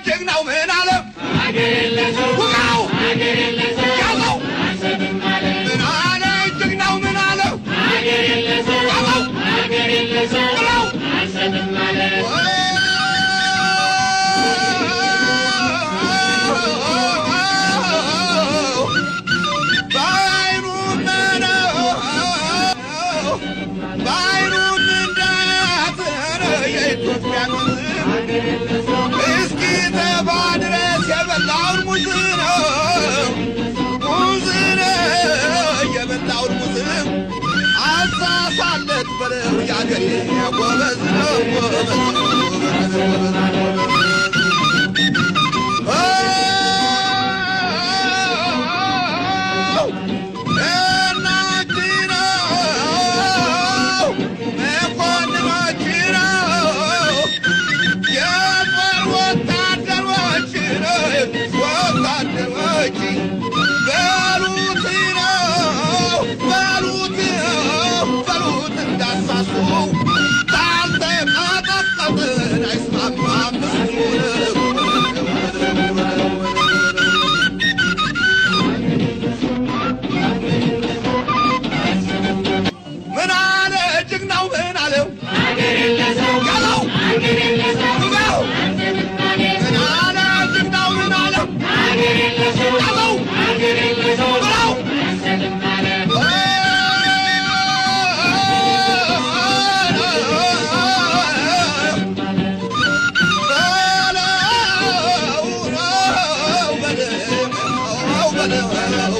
ጀግናው ምን አለ? ውጋው ያዘው። ምን አለ ጀግናው ምን አለ? ያዘው ብለው። በአይኑ በአይኑ እንዳያት የኢትዮጵያን ወንዝ እስኪ ተባ ድረስ የበላውን ሙዝ ነው፣ ሙዝ ነው፣ የበላውን ሙዝ አሳሳለት በለው። ያገሬ ጎበዝ ነው፣ ጎበዝ ጎበዝ። ወታደሮች በሉት ነው፣ በሉት በሉት፣ እንዳሳሱ ካልተቀጠቀጥን አይስማማም እሱ። ምን አለ ጀግናው ምን አለው? ያለው ውጋው። ምን አለ ጀግናው ምን አለው? ያለው ብለው። በለው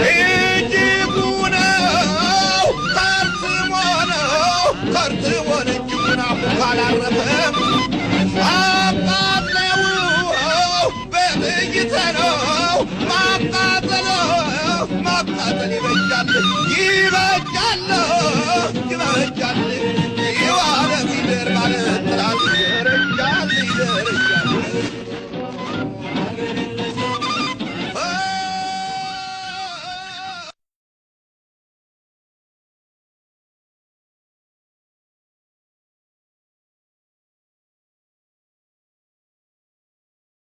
እጅጉ ነው ከርትሞ ነው ከርትሞን እጅጉን አፉ ካላረፈም አቃጥለው በጥይት ነው ማቃጠል፣ ማቃጠል ይበጃል፣ ይበጃል፣ ይበጃል።